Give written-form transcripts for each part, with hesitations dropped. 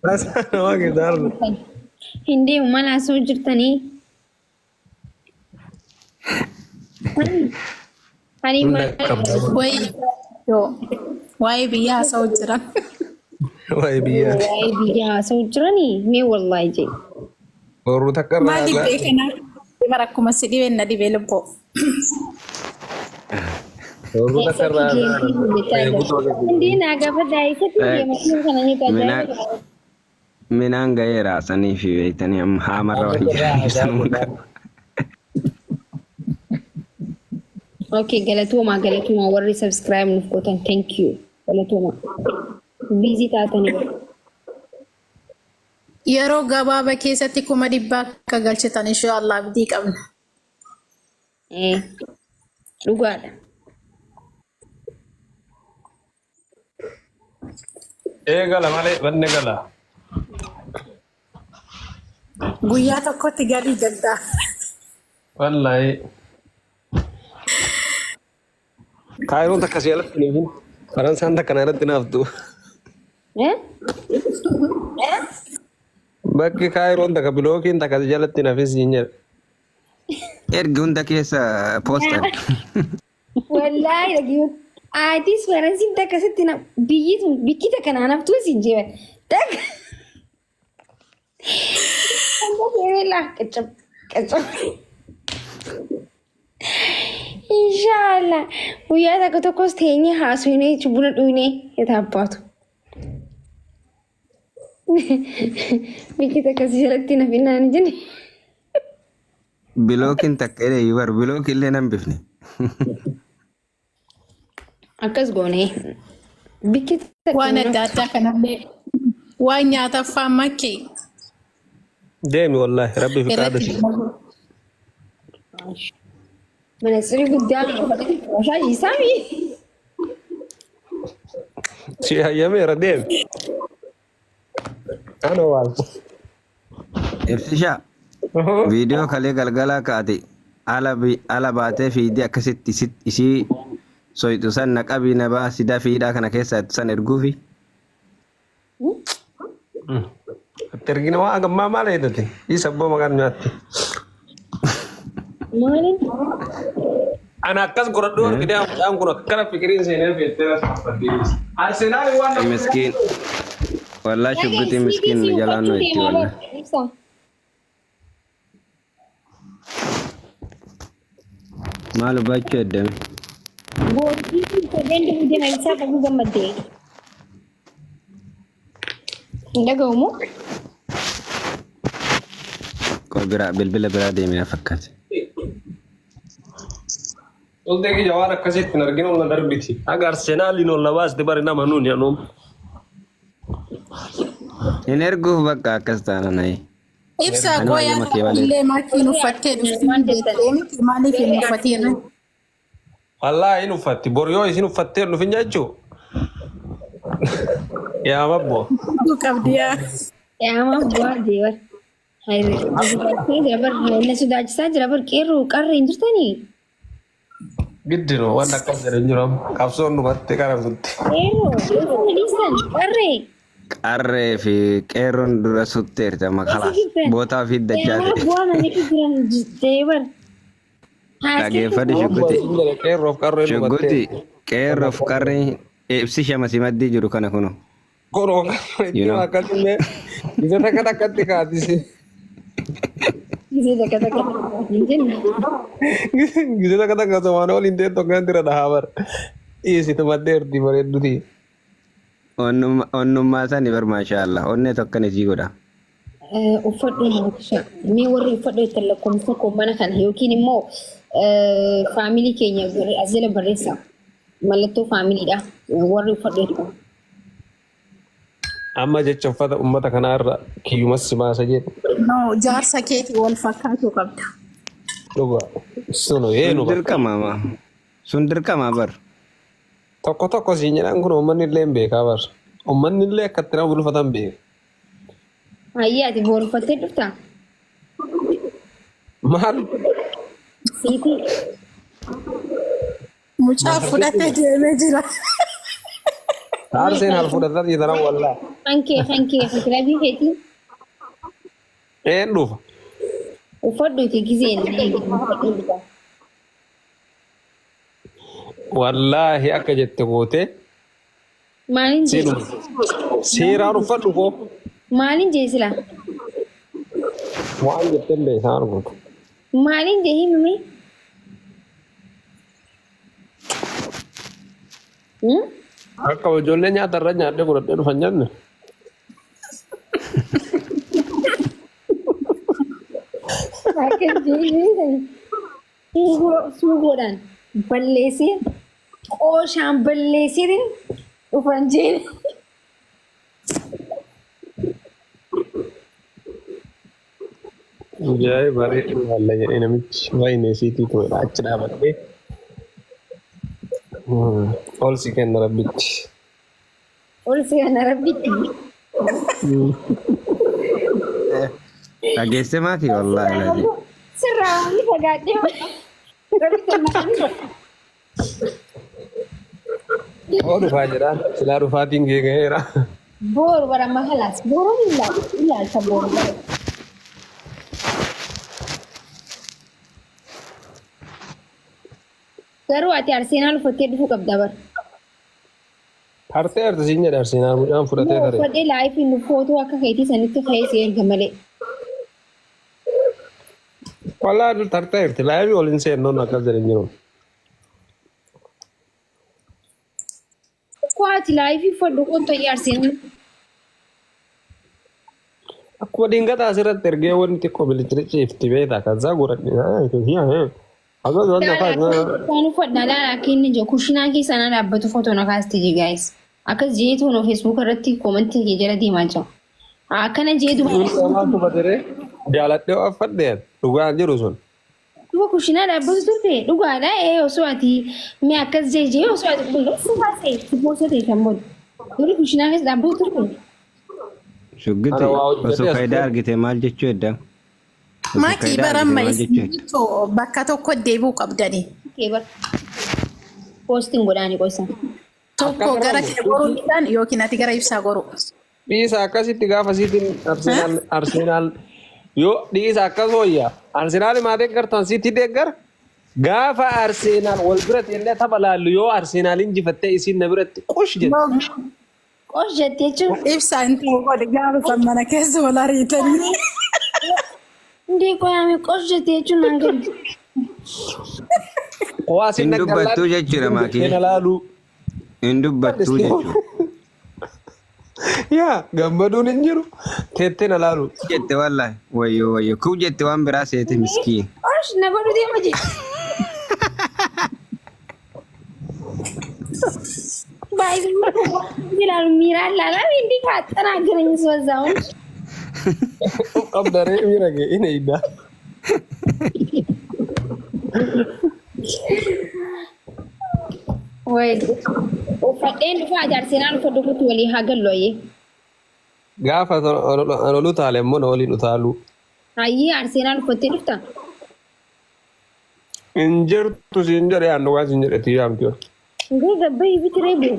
Haasaa namaa keessaa argu. Hin deemu maal haasa'u jirtanii? Ani Hunda maal qabda. Wayi yoo waa'ee biyyaa haasa'u jiran. Waa'ee biyyaati. Waa'ee biyyaa haasa'u jiranii? Mee wallaahi jee. Borru takka irraa Maal haasa'aa. dhibbee kanaa bara akkuma si dhibeen na dhibee lubboo. Borru takka irraa Eessatti haasa'aa. deemtii jechaa jira. Hundee naa gaafadhaa eessatti deema kana ni Minaan tajaajilu. minaan ga'eera sanii fi beektanii amma haamarra waan jiraniif sanuma qaba. Okay, galatoomaa galatoomaa warri subscribe nuuf gootan thank you galatoomaa. Busy taatanii. Yeroo gabaaba keessatti 500,000 akka galchitan inshaa Allah abdii qabna. Eh, dhugaadha. Eegala malee banne gala. Guyyaa tokkotti galii galtaa. Wallaahi. Kaayiroon takka si alatti hin hafin. Faransaan takka na irratti naaftu. Eh? Bakki kaayiroon takka bilookiin takka si jalatti hin hafin siin jedhe. Ergi hunda keessa poostan. Wallaahi dhageeffadhu. Atis faransiin takka sitti na biyyi tun bikki takka naan haftuu siin jee takka. Laa qicab qicab. Inshaallah guyyaa tokko tokkos teenyee haasofnee buna dhugnee etaabbaatu. Bikki takka si jalatti na finnaan hin jenne. Bilookiin takka illee bar bilookii illee nan bifne. Akkas goone. Bikki takka Waan nu adda naftu. addaa kanallee waan nyaataffaa makkee Deemi wallaahi rabbi fi qaada irratti si. dalagu. Manatsirii guddaa meeshaa isaami. Si hayyameera deemi. Ana waan. Ibsishaa viidiyoo kalee galgalaa kaate ala bi- ala baatee fiidee akkasitti isit- isii soyxu san na qabii na baasi dafiidhaa kana keessaa itti san erguufi. Itti ergina waan gammaa maal eedate? Isa abboo maqaan nyaatti. Maaliin? Ana akkas godhadhuu argitee mucaan kun akkana fikiriin seenee feettee Arsenaal waan nama Miskiin. Wallaa shugguxii miskiin nu jalaan nu itti wallaa. Ibsa. Maal hubachuu eddame? Boordii fi kopheen dhufu deema ibsaa qabu gammaddee. Hin dhaga'u moo? Qoy biraa bilbila biraa deeme na fakkaate. Oltee kiyya waan akkasiitti hin argin ol na darbiti. Haga Arsenaaliin ol na baaste bari nama nuuni anuum. Hin erguuf bakka akkas taana nayi. Ibsaa Ani qoyaa waa'ee makee malee. illee makiin uffattee dhufti jettee miti maaliif hin uffatiin? Wallaahi hin uffatti. Bor yoo isin uffattee hin dhufin jechuu. Yaa mabbo. Dhufuu qabdi yaa. Qiyaamaa bu'aa deebar. Jira bar na sodaachisaa jira bar qeerroo qarree hin jirtanii. Giddinu waan akkas jedhe hin jiru amma. Qabsoon dhumatte qaramtutti. Qeerroo eessa na dhiistan qarree. Qarree fi qeerroon dura sutteerti amma Eessa kalaas. jirtan? Bootaa fi dachaa Qiyaamaa ta'e. bu'aa namni jiran deebar. Dhageeffadhu shugguxi. Qeerroof qarreen dhumatte. Shugguxi qeerroof qarreen ibsi shama simaddii jiru kana kuno. Kunoo You itti know. akkasillee isa takka takkatti kaatise. Gisee takka takka hin jenne. Gise takka takka somaan waliin teettu akkanatti irra dhahaa bara. Dhiyeessitu maddeerti bareedduti. Onnummaa sani bar maashaa Allah. Onnee tokkan isii godha. Uffadhu maakisha. Mee warri uffadhu jettan lakkoofsa koo mana kana yookiin immoo faamilii keenya as jala barreessa. Mallattoo faamiliidha. Warri uffadhu jettan. Amma jecha uffata uummata kanaa irra kiyyumas si baasa jedhu. No, jaarsa keetii wal fakkaatuu qabda. Dhuga. Sunu Sun eenu bakka. dirqama ma. Sun dirqama bar. Tokko tokko siin jedhan kun uummanni illee hin beekaa bar. Uummanni illee akka itti nama bulfatan beeka. Hayyee ati boru uffattee dhuftaa? Maal? Siitii. Mucaa fudhatee deemee jira. Arsenal fudhatan jedhan wallaa. Kan kee kan kilabii keetii. Een dhufa. Uffadhuuti gizeen uffadhu dhufa. Wallaahi akka jette gootee Maaliin jee? siinuma. Seeraan uffadhu koo. Maaliin jee sila? Waan jetteen beekaa arguutu. Maaliin jee himime? Hmm? Akka ijoollee nyaata irra nyaadhee godhadhee dhufan nyaanne. Akka jee suugoodhaan balleessee qooshaan balleessee dhufan jee. Ajaa'ib bareedu waalla jedhee namichi wayinee siitii turedha achi dhaabadhee. Ol si kenna rabbitti. Ol si kenna rabbitti. Dhageesse maakii wallaahi lazi. Sirraa waan fagaadhee rabbi kenna. Oo dhufaa jedhaan silaa dhufaatiin kee gaheera. Booru bara mahalaas booruun ilaalta booru. Garuu ati Arsenaal uffattee dhufuu qabda bara. Hartee harti siin jedhe Arsenaal mucaan fudhatee Moo ture. uffadhee liveiin footoo akka keetii sanitti ka'ee si erga malee. Wallaahi tartee jirti live waliin seennoon akkas jedhan jiru. Koo ati live uffadhu qottoo Arsenaal. Akkuma dingata asirratti ergee wanti xiqqoo bilichilichiifti beektaa kan isaa godhadhe. Kan uffadha laala akka inni jiru kushinaa keessa na dhaabbatu footoo na kaasti jee guys. Akkas jee tono Facebook irratti commentii kee jala deemaa jira. Akkana jee duba Jaaladhee uffadheen dhugaan jiru sun. Duba kushinaa dhaabbatu turte dhugaadha ee osoo ati mee akkas jee jee osoo ati si baasee si boosate kan booda. Duri kushinaa keessa dhaabbatu turte. Shuggitti Ana waa hojjetee osoo as faayidaa argite maal jechuu edda? Osoo Maakii faayidaa bara argite amma maal jechuu edda? isinitoo bakka tokko deebi'uu qabdanii. Kee bar postiin godhaani qoysan. Tokko gara kee goruudhaan yookiin ati gara ibsaa goru. Dhiisa akkasitti gaafa siitiin Arsenaal Arsenaal yoo dhiisa akkas wayya Arsenaal maa deeggartan siitii deeggar gaafa Arsenaal wal biratti illee tapha laallu yoo Arsenaal injifattee isiin na biratti qush jette. Qosh jettee jechuun Ibsaa hin ta'u godhe gaafa san mana keessa wal ariitanii. Indee qoyaame qosh jettee jechuun naan galu. Kuwaasiin Hin dubbattuu jechuudha maakii. Na laalu. Hin dubbattuu jechuudha. Yaa gammaduun hin jiru teettee na laalu. Jette wallaahi wayyoo wayyoo kuu jette waan biraa seete miskiin. Qosh na godhu deema jee. Baay'ee ilaalu miiraan ilaalaa hindi kaaxxanaa በዛውን Qabdaree miira kee hin eeydaa. ወይ uffadheen dhufaa Arsenaal uffadhu kutu walii haa gallu ayyee. Gaafa an ol utaale immoo na waliin utaaluu. Hayyee Arsenaal uffattee dhufta? Hin jirtu siin jedhe aan dhugaa siin jedhe tiyyaa miti. Ngee gabbayii bitiree bu'u.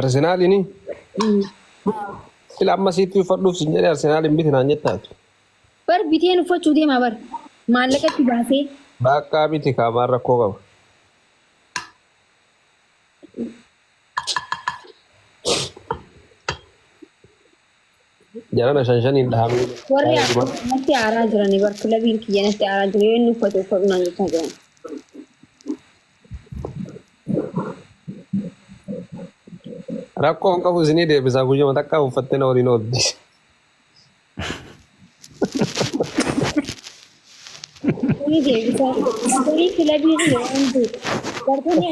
Arsenaaliini sila amma siitti uffadhuuf siin jedhe Arsenaal hin bitinaan jettaatu. Bar biteen uffachuu deema bar. Maallaqatti baasee. Baakkaa miti kaamaan rakkoo qaba. Jarana shan shaniin dhahamee. Warri natti aaraa jirani bar kilabiin kiyya natti aaraa jiru yoo inni uffate uffadhu naan jechaa jiran. Rakkoo hin qabu isinii deebisaa guyyuma takka uffattee na waliin oolti. Ni deebisaa. Gartoonni kilabii kiyya waan ta'eef. Gartoonni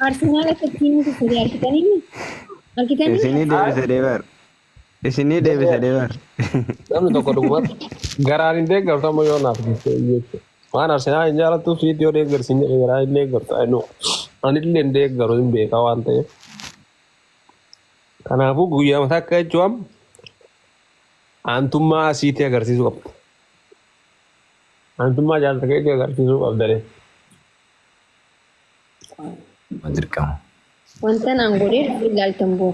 Arsenaal akka tiimii uffate argitanii argitanii. Isinii deebise deebar. Isinii deebise deebar. Namni tokko dhugumatti garaan hin deeggartu amma yoo naaf jettee jechuudha. Waan Arsenaal hin jaalattuuf siitti yoo deeggarsi hin jedhe garaan hin deeggartu. Anillee hin deeggaru hin beekaa waan ta'eef. Kanaafuu guyyaa takka jechuun aantummaa siitti agarsiisuu qabda. Aantummaa jaalata keetii agarsiisuu qabda. Dirqama. Wanta naan godhee dhufu ilaaltan boo.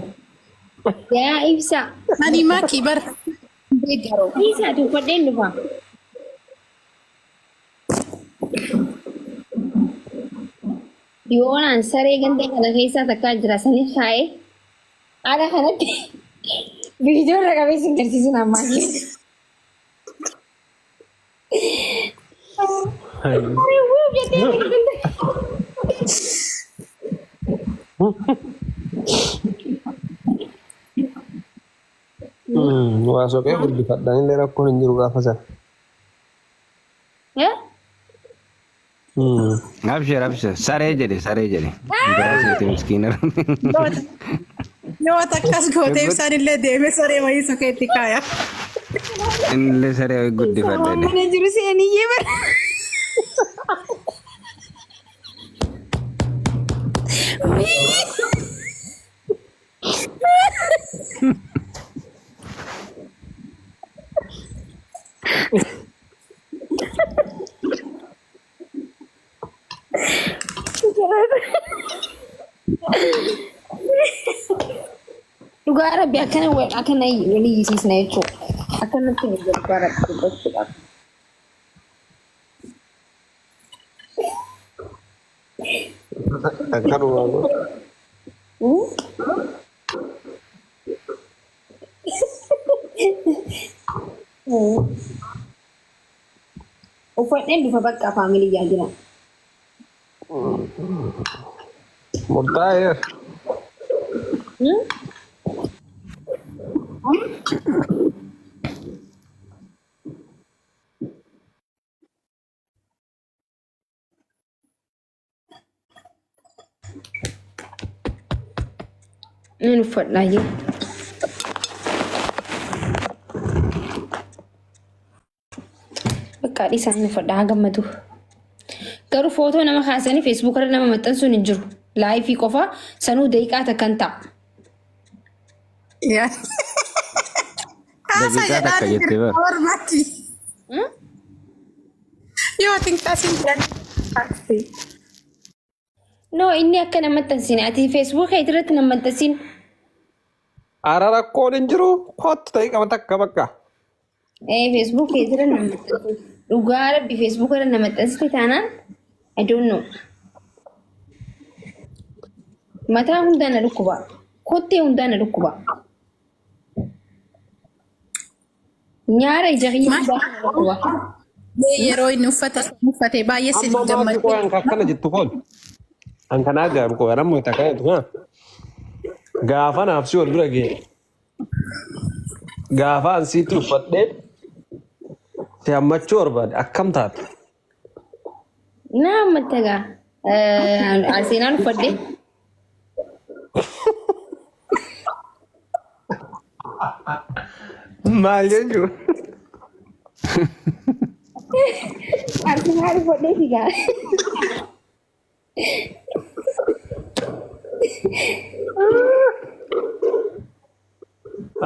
Yaa ibsa. Ani maki bar deeggaroo. Dhiisaati uffadheen dhufa. Yoonaan saree ganda kana keessaa takkaa jira sanis taa'ee haala kanatti viidiyoo irra qabee sin garsiisun ammaa keessa. Saree wuuf jettee bilbilte. Waa soqee guddifadhaan illee rakkoon hin jiru gaafa sana. Eh? Abshir abshir saree jedhe saree jedhe. Biraa seete miskiina. Yoo akkas gootee ibsaan illee deemee saree wayii sokeetti kaaya. Innillee saree wayii guddifadha Waan jedhe. mana jiru seeniyyee bara. Dhugaa rabbi akkana akkana walii hiisiisna jechuudha. Akkanatti nu dhugaa rabbi dubbachuudhaaf. Akkanuma. Uffadheen dhufa bakka faamilii yaa jira. Murtaa'eera. Nan uffadhaa jira. Bakka dhiisaa nan uffadhaa haa gammadu. Garuu footoo nama kaasanii feesbuuk irra nama maxxansuun hin jiru. Laayifii qofa sanuu daqiiqaa takkan ta'a. Yaa. Haasaa Daqiiqaa takka jedhaan jettee jira bara. barbaachis. Yoo ati hin kaasin jedhan taasise. No inni akka nama maxxansine ati feesbuuk keetii irratti nama maxxansin. Ara rakkoon hin jiru kottu ta'ii qaba takka bakka. Ee feesbuuk keetii irra nama maxxansin. Dhugaa rabbi feesbuuk irra nama maxxansite taanaan I don't know. Mataa hundaa na dhukkuba. Kottee hundaa na dhukkuba. Nyaara ija kiyya Maal? hundaa na dhukkuba. Yeroo inni uffata uffate baay'ee si Amma maaki gammachuu. qo'an akkana jettu kun. An kanaa ajaa'ibu qo'an amma takka jettu kana. Gaafa naaf si wal bira ga'e. Gaafa an siitti uffadhee si hammachuu barbaade akkam taate? Na hammatta gaa. Arseenaan uffadhe. Maal jechuun? Arseenaan uffadhee figaa.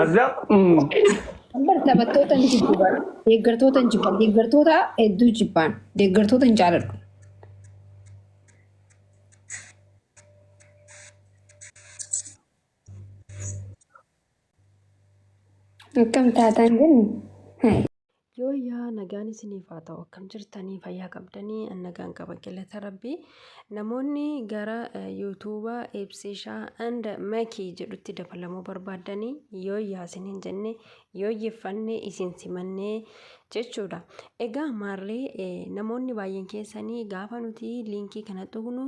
Adda. Bar taphattoota hin jibbu bara. Deeggartoota hin jibban. Deeggartoota hedduu jibbaan. Deeggartoota hin jaaladhu. Akkam taataan jennu? Yoo yaa nagaan isiniif haa ta'u, akkam jirtanii? Fayyaa qabdanii? An nagaan qaba, galata rabbii. Namoonni gara yuutuuba Ibsishaa and Makii jedhutti dabalamuu barbaaddanii, yoo yaa isiniin jenne, yoo yeffanne isin simannee jechuudha. Egaa maarree namoonni baay'een keessanii gaafa nuti liinkii kana tuqnu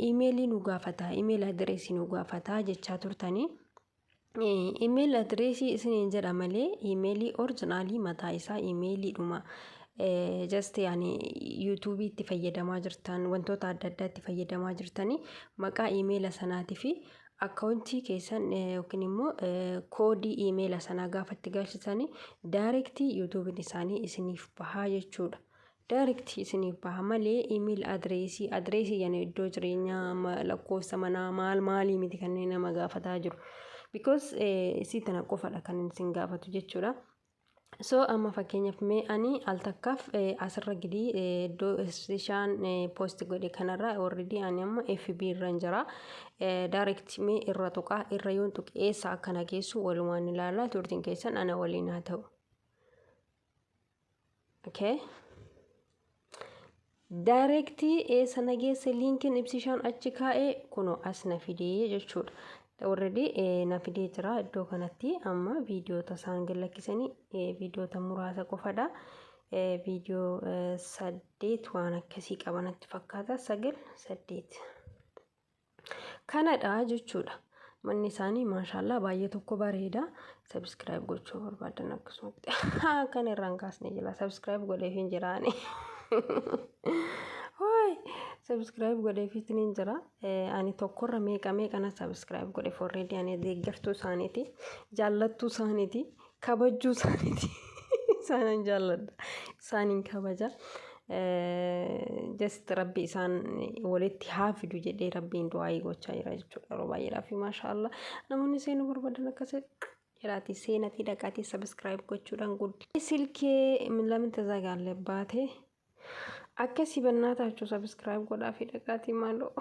iimeelii nu gaafata, iimeeli adireesii nu gaafata jechaa turtanii. Iimeeli adireesii isiniin jedha malee iimeelii orjinaalii mataa isaa iimeeliidhuma just yaani yuutuubii itti fayyadamaa jirtan, wantoota adda addaa itti fayyadamaa jirtanii, maqaa iimeela sanaatii fi akkaawuntii keessan yookiin immoo koodii iimeela sanaa gaafa itti galchitanii daayirektii yuutuubiin isaanii isiniif bahaa jechuudha. Direct isiniif baha malee email adreesii adreesii yani iddoo jireenyaa lakkoofsa manaa maal maalii miti kanneen nama gaafataa jiru. Because isii tana qofadha kan isin gaafatu jechuudha. So amma fakkeenyaaf mee ani al takkaaf asirra gidii iddoo ishaan post godhe kanarra already ani amma FB irra jira. Direct mee irra tuqaa, irra yoon tuqe eessa akka na geessu walumaan ilaala. Turtiin keessan ana waliin haa ta'u. Okay. Direct eessa na geesse? Linkiin Ibsishaan achi kaa'ee kunoo as na fidee jechuudha. Already na fidee jira iddoo kanatti. Amma viidiyoota isaan gad lakkisanii viidiyoota muraasa qofadha. Viidiyoo saddeet waan akkasii qabanatti fakkaata, sagal, saddeet. Kanadha jechuudha. Manni isaanii maashaallaa baay'ee tokko bareeda. Subscribe gochuu barbaadan akkasumatti kan irraan kaasne jira. Subscribe godheef hin jiraani. Hooy, subscribe godheefis ni jira. Ani tokkorra meeqa meeqana subscribe godheef already. Ani deeggartuu isaaniiti. Jaallattuu isaaniiti. Kabajjuu isaaniiti. Isaanin jaalladha. Isaaniin kabaja. Just Rabbi isaan walitti haa fidu jedhee Rabbiin du'aayii gochaa jira jechuudha yeroo baay'eedhaaf. Maashaallah, namoonni seenuu barbaadan akkasii jedhaati seenatii dhaqaatii subscribe gochuudhaan guddi. Silkee lamin tazagaalle baate akkasii bannaa taachuu subscribe godhaa fi dhaqaatii maaloo.